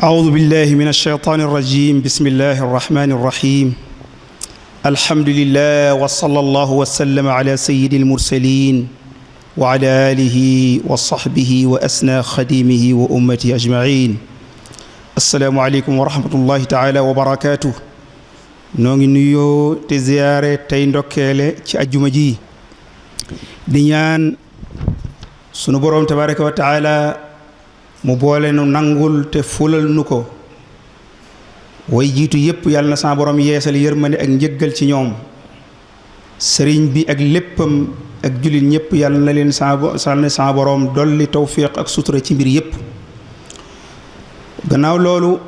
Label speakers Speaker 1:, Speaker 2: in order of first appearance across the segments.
Speaker 1: أعوذ بالله من الشيطان الرجيم بسم الله الرحمن الرحيم الحمد لله وصلى الله وسلم على سيد المرسلين وعلى آله وصحبه وأسنى خديمه وأمته أجمعين السلام عليكم ورحمة الله تعالى وبركاته نوغي نيو تي زيارة تاي ndokele ci aljuma ji di ñaan sunu borom tabaaraka wa ta'ala mu boole nu nangul te fulal nu ko way jiitu yépp yàlla na sa borom yeesal yërmande ak njëggal ci ñoom sëriñ bi ak léppam ak jullit ñépp yàlla na leen sa borom dolli tawfiq ak sutura ci mbir yépp gannaaw loolu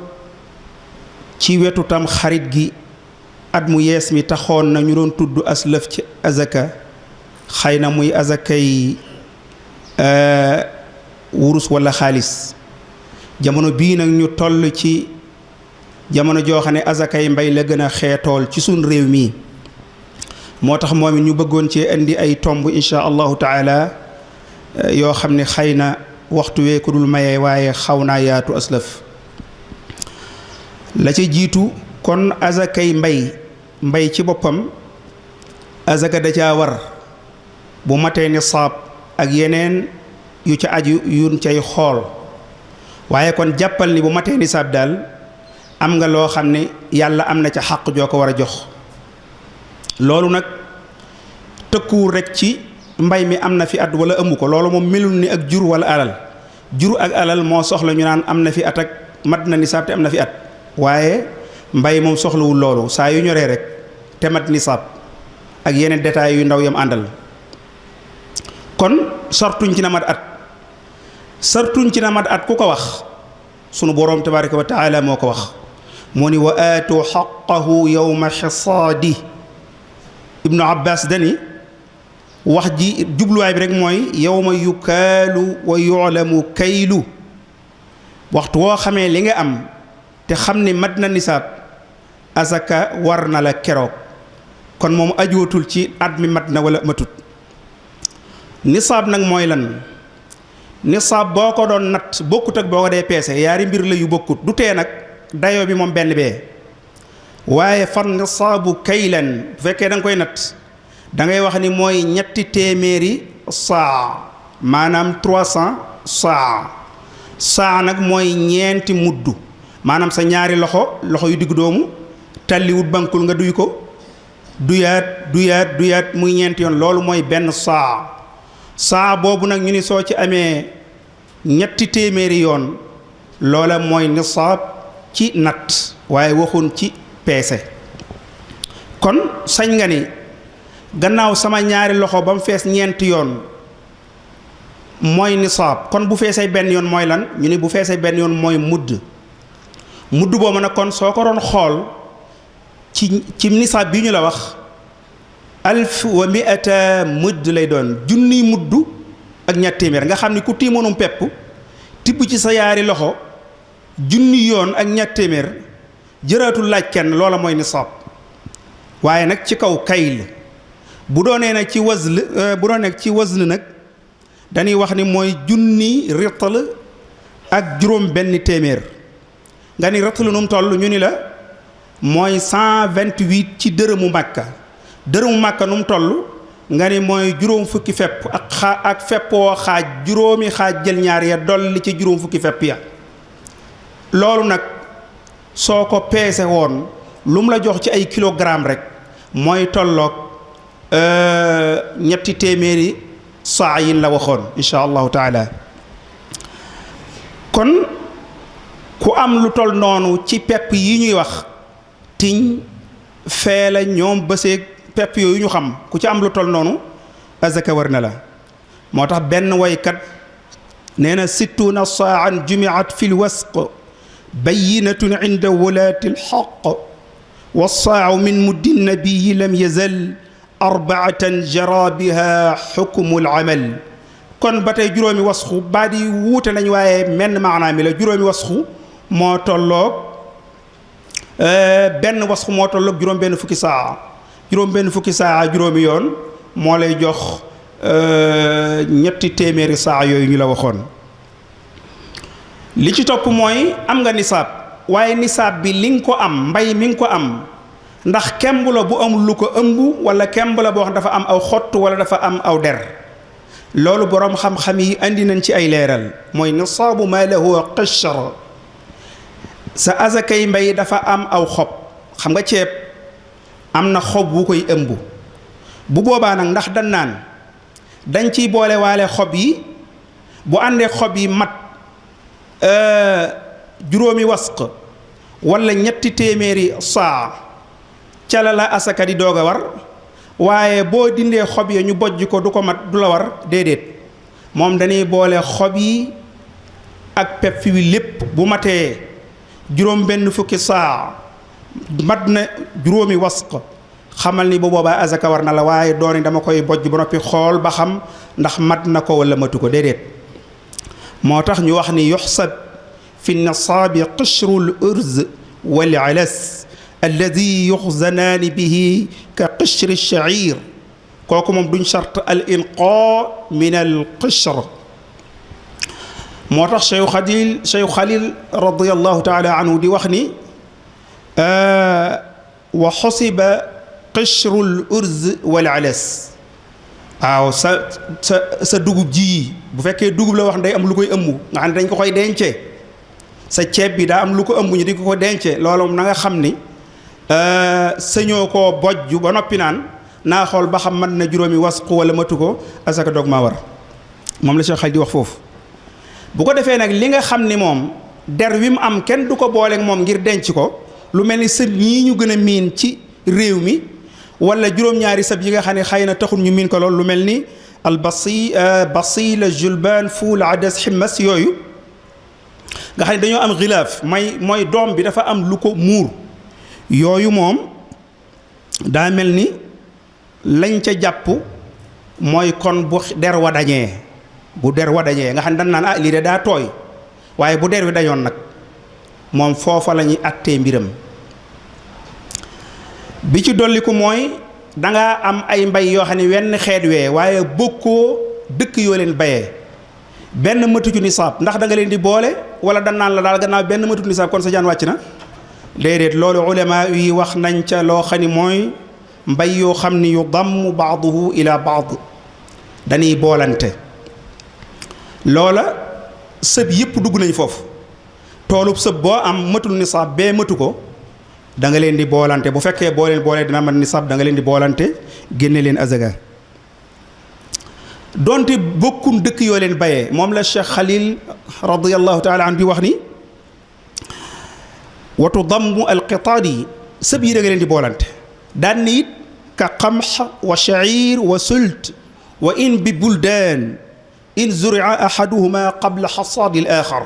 Speaker 1: ci wetu tam xarit gi at mu yees mi taxoon na ñu doon tudd aslëf ci azaka xëy na muy azakay wurus wala xaalis jamono bii nag ñu toll ci jamono joo xam ne azakay mbay la gën a xeetool ci suñ réew mi moo tax moom it ñu bëggoon cee indi ay tomb insha allahu taala yoo xam ne xëy na waxtu wee ko dul mayee waaye xaw naa yaatu aslaf la ci jiitu kon azakay mbay ci boppam azaka da caa war bu matee nisaab ak yeneen yu ca aju yuñ cay xool waaye kon jàppal ni bu matee nisaab daal am nga loo xam ne yàlla am na ca xàq joo ko war a jox loolu nag tëkkuwul rek ci mbay mi am na fi at wala amu ko loolu moom melul ni ak jur wala alal jur ak alal moo soxla ñu naan am na fi at ak mat na nisaab te am na fi at waaye mbay moom soxlawul loolu saa yu ñoree rek te mat nisaab ak yeneen détails yu ndaw yam àndal kon sartuñ ci na mat at ku ko wax sunu boroom tabaaraka wa taala moo ko wax moo ni wa aatu xaqahu yawma xisaadi ibnu abbas dani wax ji jubluwaay bi rek mooy yawma yukaalu wa yu'lamu kaylu waxtu woo xamee li nga am te xam ni mat na nisaab azaka war na la keroog kon moom ajootul ci at mi mat na wala matut nisaab nag mooy lan nisaab boo ko doon natt bokkut ak boo ko dee peese yaari mbir la yu bokkut du tee nag dayoo bi moom benn bee waaye fan nisaabu kaylan bu fekkee da nga koy natt da ngay wax ni mooy ñetti téeméeri saa maanaam 300 saa nag mooy ñeenti muddu maanaam sa ñaari loxo yu digg doomu talliwut bankul nga duy ko duyaat muy ñeenti yoon loolu mooy benn saa boobu nag ñu ni soo ci amee ñetti téeméeri yoon loola mooy nisaab ci natt waaye waxuñ ci peese kon sañ nga ni gannaaw sama ñaari loxo ba mu fees ñeenti yoon mooy nisaab kon bu feesee benn yoon mooy lan ñu ni bu feesee benn yoon mooy mudd boobu nag kon soo ko doon xool ci nisaab bi ñu la wax 1100 mudd lay doon junniy mudd ak ñaar téeméer nga xam ni ku tiimoonum pepp tibb ci sa yaari loxo junni yoon ak ñaar téeméer jëraatul laaj kenn loola mooy nisaab waaye nag ci kaw kayl bu doonee nag ci wazn nag dañuy wax ni mooy junni ritl ak juróom benn téeméer nga ni ritl nu mu toll ñu ni la mooy 128 ci dërëmu Màkka nu mu toll nga ni mooy juróom fukki fepp ak fepp woo xaaj juróomi xaaj jël ñaar ya dolli ci juróom fukki fepp ya loolu nag soo ko peese woon lu mu la jox ci ay kilogramme rek mooy tolloog ñetti téeméeri saa yin la waxoon insha allahu taala kon ku am lu toll noonu ci pepp yi ñuy wax tiñ feela ñoom bëseeg pepp yooyu ñu xam ku ci am lu toll noonu azaka war na la moo tax benn waykat nee na 60 saan jumiat fi lwasq bayinatun inda wulaati lxaq والصاع من مد النبي لم يزل 4 جرى بها حكم العمل kon ba tey juróomi wasxu baat yi wuute nañ waaye menn maanaam mi la juróomi wasxu moo tolloog benn wasxu moo tolloog juróom benn fukki saa juróom benn fukki saa juróomi yoon moo lay jox ñetti téeméeri saa yooyu ñu la waxoon. li ci topp mooy am nga nisaab waaye nisaab bi li nga ko am mbay mi nga ko am ndax kemb la bu amul lu ko ëmb wala kemb la boo xam dafa am aw xott wala dafa am aw der. loolu boroom xam-xam yi andi nañ ci ay leeral mooy nisaabu ma lahu qishr. sa azakay mbay dafa am aw xob xam nga ceeb am na xob bu koy ëmb bu boobaa nag ndax dañ naan dañ ciy boole waale xob yi bu àndee xob yi mat juróomi wasq wala ñetti téeméeri saa ca la asaka di doog a war waaye boo dindee xob ya ñu bojj ko du ko mat du la war déedéet moom dañuy boole xob yi ak pepp wi lépp bu matee juróom benn fukki saa mat na juróomi wasq xamal ni bu boobaa azaka war na la waaye dooni dama koy bojj ba noppi xool ba xam ndax mat na ko wala matu ko déedéet moo tax ñu wax ni yuxsab fi nisaabi qishrul urz wal alas alladi yuxzanaani bihi ka qishri shaciir kooku moom duñ chart al inqaa min al qishr moo tax Cheikh Xalil radiyallahu taala anhu di wax ni wa xusiba qishrul urz wal alas waaw sa dugub ji bu fekkee dugub la wax day am lu koy ëmb nga xam ne dañ ko koy dencee sa ceeb bi daa am lu ko ëmb ñu di ko dencee loolu na nga xam ni sëñoo koo bojj ba noppi naan naa xool ba xam mën na juróomi wasqu wala matu ko asaka dog maa war moom la Cheikh Xalil di wax foofu. bu ko defee nag li nga xam ni moom der wi mu am kenn du ko booleeg moom ngir denc ko lu mel ni sëb ñii ñu gën a miin ci réew mi wala juróom-ñaari sëb yi nga xam ne xëy na taxul ñu miin ko lool lu mel ni al basila julbaan fuul adas ximmas yooyu nga xam ne dañoo am xilaaf mooy doom bi dafa am lu ko muur yooyu moom daa mel ni lañ ca jàpp mooy kon bu der wa dañee nga xam ne dañ naan lii de daa tooy waaye bu der wi dañoon nag moom foofa la ñuy attee mbiram bi ci dolliku mooy dangaa am ay mbay yoo xam ne wenn xeet wee waaye bokkoo dëkk yoo leen bayee benn matu ci nisaab ndax da nga leen di boole wala dan naan la daal gannaaw benn matu nisaab kon sa jaan wàcc na déedéet loolu ulama yi wax nañ ca loo xam ne mooy mbay yoo xam ni yu damm baaduhu ila baad dañuy boolante loola sëb yëpp dugg nañ foofu toolub sëb boo am matul nisaab bee matu ko da nga leen di boolante bu fekkee boo leen boolee dina mat nisaab da nga leen di boolante génne leen azaka donte bokkun dëkk yoo leen bayee moom la Cheikh Xalil radiyallahu taala anhu di wax ni wa tudammu alqitaad yi sëb yi da nga leen di boolante daan ni it ka qamx wa shaciir wa sult wa in bi buldaan in zuria ahaduhuma qabla xasaadi al axar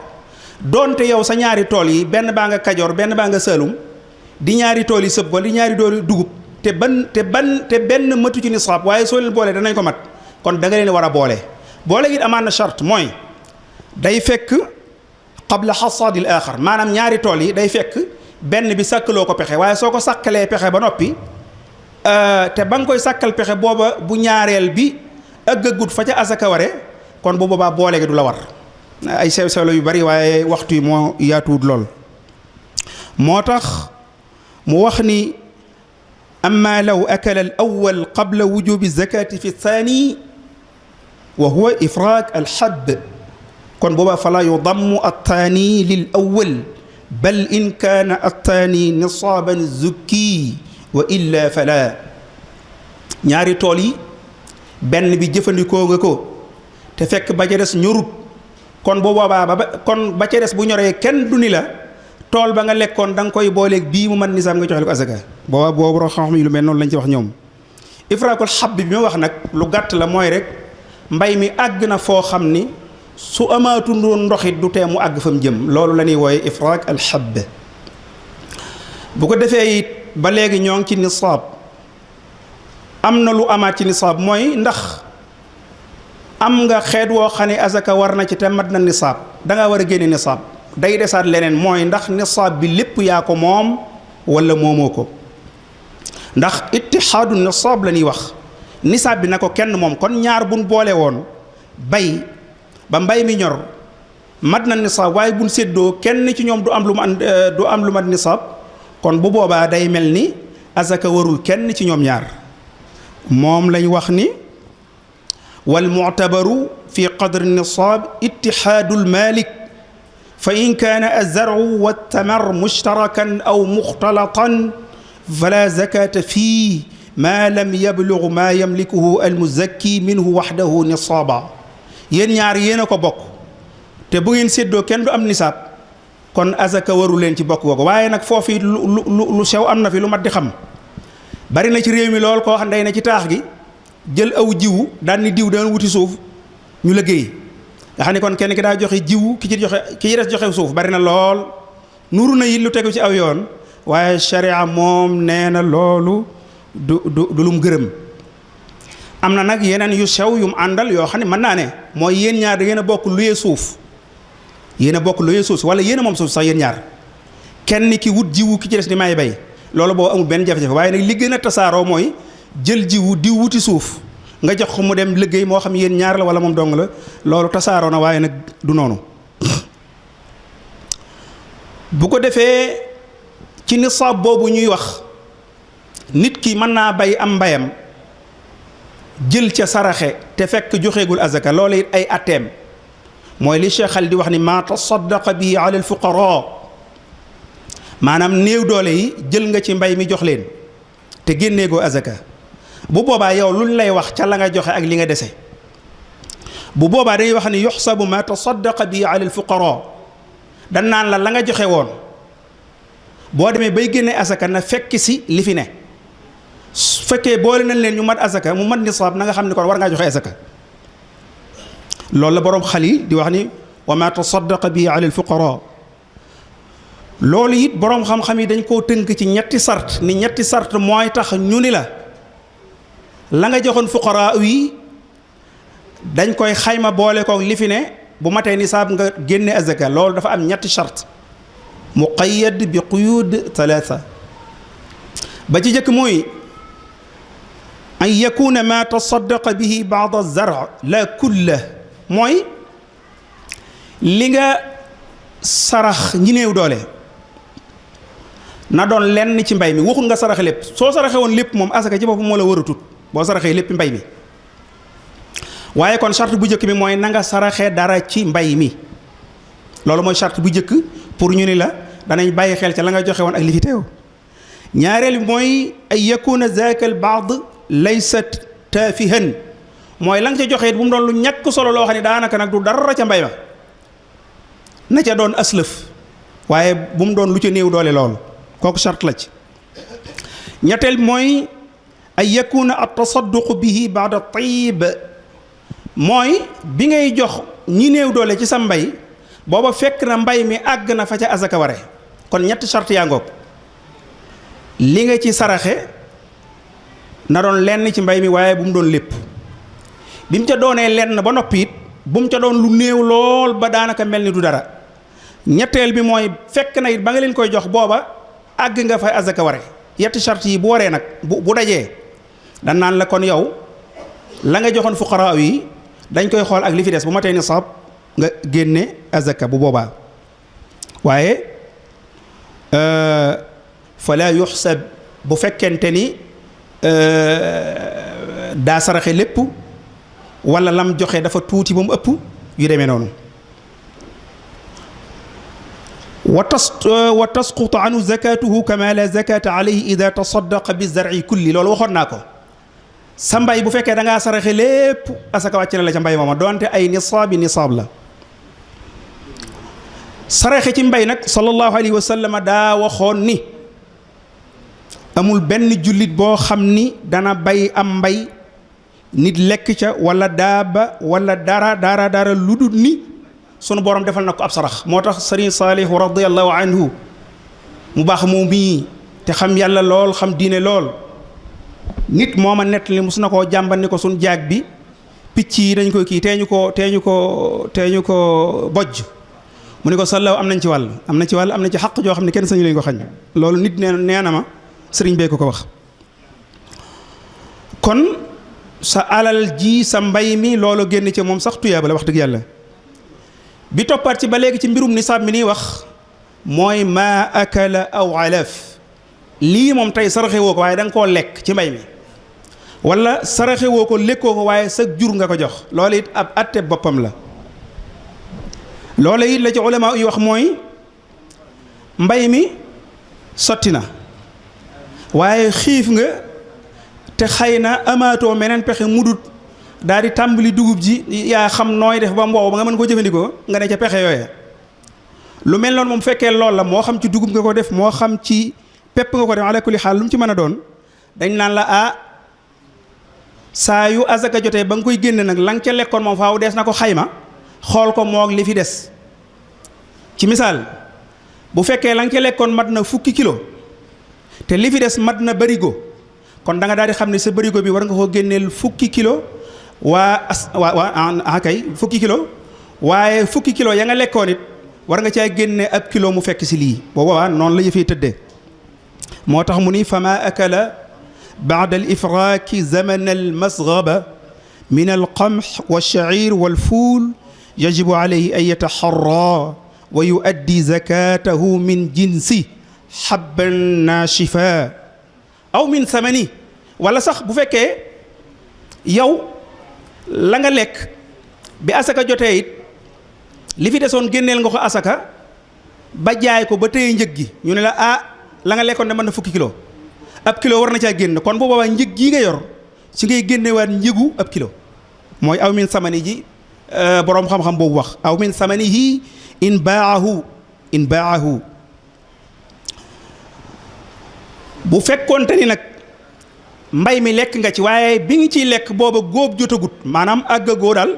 Speaker 1: doonte yow sa ñaari tool yi benn baa nga Kajoor benn baa nga Saalum di ñaari tool yi sëb wala di ñaari tool yi dugub te benn matu ci nisaab waaye soo leen boolee danañ ko mat kon da nga leen war a boole it amaan na charte mooy day fekk qabla xasaadi al axar maanaam ñaari tool yi day fekk benn bi sàkkaloo ko pexe waaye soo ko sàkkalee pexe ba noppi te ba nga koy sàkkal pexe booba bu ñaareel bi ëggagut fa ca asaka ware kon bu boobaa boole gi du la war ay sew-sew la yu bari waaye waxtu yi moo yaatuwut lool moo tax mu wax ni amma law akala al awwal qabla wujubi zakati fi thani wa huwa ifraak al habb kon boobaa fala yudammu athani lil awwal bal in kaana athani nisaaban zukki wa illa fala ñaari tool yi benn bi jëfandikoo nga ko te fekk ba ca des ñorut kon bu boobaa kon ba ca des bu ñoree kenn du ni la tool ba nga lekkoon da nga koy booleeg bii mu man nisaab nga joxe ko azaka boobu xam-xam yi lu mel noonu lañ ci wax ñoom ifraakul xabb bi ma wax nag lu gàtt la mooy rek mbay mi àgg na foo xam ni su amaatundoon ndoxit du tee mu àgg fa mu jëm loolu la ñuy wooye ifraak al xabb bu ko defee it ba léegi ñoo ngi ci nisaab am na lu amaat ci nisaab mooy ndax am nga xeet woo xam ne azaka war na ci te mat na nisaab da nga war a génne nisaab day desaat leneen mooy ndax nisaab bi lépp yaa ko moom wala moomoo ko ndax ittihaadu nisaab la ñuy wax nisaab bi na ko kenn moom kon ñaar buñ boole woon bay ba mbay mi ñor mat na nisaab waaye buñ séddoo kenn ci ñoom du am lu mat nisaab kon bu boobaa day mel ni azaka warul kenn ci ñoom ñaar moom lañ wax ni wal mu'tabaru fi qadri nisaab ittihaadul maalik fa in kaana az-zar'u wat-tamar mushtarakan aw mukhtalatan fala zakata fii ma lam yablugh ma yamlikuhu al-muzakki minhu wahdahu nisaaba yéen ñaar yéen a ko bokk te bu ngeen séddoo kenn du am nisaab kon azaka waru leen ci bokk googu waaye nag foofu lu sew am na fi lu mat di xam bari na ci réew mi lool koo xam ne ci taax gi jël aw jiwu daan ni diw daan wuti suuf ñu liggéey nga xam ne kon kenn ki daa joxe jiwu ki ci des joxe suuf bari na lool nuru na it lu tegu ci aw yoon waaye sharia moom nee na loolu du lum gërëm am na nag yeneen yu sew yum àndal yoo xam ne mën naa ne mooy yéen ñaar da ngeen a bokk luyee suuf yéen a bokk luyee suuf wala yéen a moom suuf sax yéen ñaar kenn ki wut jiwu ki ci des ni may bay loolu boo amul benn jafe-jafe waaye nag li gën a tasaaroo mooy jël jiwu di wuti suuf nga jox ko mu dem liggéey moo xam yéen ñaar la wala moom dong la loolu tasaaroo na waaye nag du noonu bu ko defee ci nisaab boobu ñuy wax nit ki mën naa bay am mbayam jël ca saraxe te fekk joxeegul azaka loolu it ay atteem mooy li Cheikh Xal di wax ni maa tasaddaqa bi ala alfuqara maanaam néew doole yi jël nga ci mbay mi jox leen te génneegoo azaka bu boobaa yow luñ lay wax ca la nga joxe ak li nga dese bu boobaa dañuy wax ni yuxsabu ma tasaddaqa bi ala alfuqara dan naan la nga joxe woon boo demee bay génne azaka na fekk si li fi ne su fekkee boole nañ leen ñu mat azaka mu mat nisaab na nga xam ne kon war ngaa joxe azaka loolu la boroom Xalil di wax ni wa ma tasaddaqa bi ala alfuqara loolu it boroom xam-xam yi dañ koo tënk ci ñetti sart ni ñetti sart mooy tax ñu ni la nga joxoon fuqaraa yi dañ koy xayma boole ko li fi ne bu matee nisaab nga génne azaka loolu dafa am ñetti sart muqayyad bi quyud thalatha ba ci jëkk mooy an yakuna ma tasaddaqa bihi ba'd az-zar' la kulla mooy li nga sarax ñi néew doole na doon lenn ci mbay mi waxul nga saraxe lépp soo saraxe woon lépp moom asaka ci boppam moo la war a tut boo saraxee lépp mbay mi waaye kon charte bu njëkk bi mooy na nga saraxe dara ci mbay mi loolu mooy charte bu njëkk pour ñu ni la danañ bàyyi xel ca la nga joxe woon ak li fi teew ñaareel bi mooy ay yakuna zaaka al baad laysa taafihan mooy la nga ca joxe it bu mu doon lu ñàkk solo loo xam ne daanaka nag du dara ca mbay ma na ca doon aslëf waaye bu mu doon lu ca néew doole loolu kooku charte la ci ñetteel mooy ay yakuna at tasadduq bihi baada tayyib mooy bi ngay jox ñi néew doole ci sa mbay booba fekk na mbay mi àgg na fa ca azaka ware kon ñetti charte yaa ngoog li nga ci saraxe na doon lenn ci mbay mi waaye bu mu doon lépp bi mu ca doonee lenn ba noppi it bu mu ca doon lu néew lool ba daanaka mel ni du dara ñetteel bi mooy fekk na it ba nga leen koy jox booba àgg nga fa azaka ware yetti charte yi bu waree nag bu dajee dan naan la kon yow la nga joxoon fuqaraa yi dañ koy xool ak li fi des bu matee nisaab nga génne azaka bu boobaa waaye fala yuxsab bu fekkente ni daa saraxe lépp wala lam joxe dafa tuuti ba mu ëpp yu demee noonu wa tasqutu anhu zakatuhu kama la zakata alayhi ida tasaddaqa bi zar'i kulli loolu waxoon naa ko sa mbay bu fekkee da ngaa saraxe lépp asaka wàcc na la ca mbay mooma doonte ay nisaab la saraxe ci mbay nag sallallahu alayhi wa sallam daa waxoon ni amul benn jullit boo xam ni dana bay am mbay nit lekk ca wala daaba wala dara lu dul ni sunu borom defal na ko ab sarax moo tax sëriñ Saalihu radiyallahu anhu mu baax moom mii te xam yàlla lool xam diine lool nit moo ma nettali mus na koo jàmbat ni ko suñ jaag bi picc yi dañ koy kii teeñu ko bojj mu ne ko sallaw am nañ ci wàll am na ci xaq joo xam ne kenn sañu lañ ko xañ loolu nit nee na ma sëriñ bee ko wax kon sa alal ji sa mbay mi loolu génn ci moom sax tuyaaba la wax dëgg yàlla. bi toppaat ci ba léegi ci mbirum nisaab mi nii wax mooy maa akala aw alaf lii moom tey saraxe woo ko waaye da nga koo lekk ci mbay mi wala saraxe woo ko lekkoo ko waaye sa jur nga ko jox loolu it ab atte boppam la. loolu it la ci ulama yi wax mooy mbay mi sotti na waaye xiif nga te xëy na amaatoo meneen pexe mudut daal di tàmbali dugub ji yaa xam nooy def ba mboow ba nga mën koo jëfandikoo nga ne ca pexe yooya. lu mel noonu moom fekkee loolu la moo xam ci dugub nga ko def moo xam ci pepp nga ko def ala kulli xaal lu mu ci mën a doon dañ naan la saa yu azaka jotee ba nga koy génne nag la nga ca lekkoon moom faaw dees na ko xayma xool ko moog li fi des. ci misaal bu fekkee la nga ca lekkoon mat na 10 kilo te li fi des mat na barigo kon da nga daal di xam ne sa barigo bi war nga koo génneel 10 kilo kay 10 kilo waaye 10 kilo ya nga lekkoon it war nga caa génne ab kilo mu fekk si lii boobaa noonu la yëfee tëddee. moo tax mu ni fama akala baada al ifraaki zaman al masgaba min al qamh wa shaciir wal fuul yajibu alayhi an yataxarra wa yuaddi zakatahu min jinsi habban naashifa aw min samani wala sax bu fekkee yow la nga lekk bi asaka jotee it li fi desoon génneel nga ko asaka ba jaay ko ba téye njëg gi ñu ne la la nga lekkoon ne mën na 10 kilo ab kilo war na caa génn kon bu boobaa njëg gii nga yor ci ngay génnewaat njëgu ab kilo mooy aw min samani ji boroom xam-xam boobu wax aw min samanihi in baahu bu fekkoonte ni nag mbay mi lekk nga ci waaye bi ngi ciy lekk booba góob jotagut maanaam àggagoo daal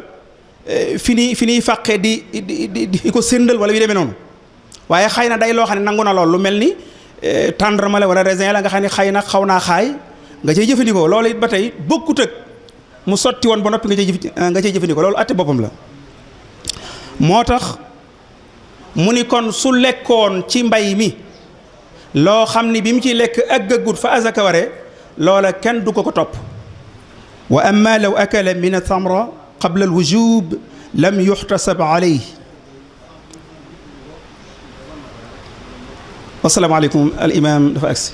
Speaker 1: fi ñuy fàqee di ko séndal wala yu demee noonu waaye xëy na day loo xam ne nangu na lool lu mel ni tendrement la wala raisin la nga xam ne xëy na xaw naa xaay nga cay jëfandikoo loolu it ba tey bokkut ak mu sotti woon ba noppi nga cay jëfandikoo loolu atte boppam la. moo tax mu ni kon su lekkoon ci mbay mi loo xam ni bi mu ciy lekk àggagut fa azaka ware loola kenn du ko topp. wa amma law akala min athamra qabla alwujub lam yuxtasab alayhi. wasalaamaaleykum al imam dafa agsi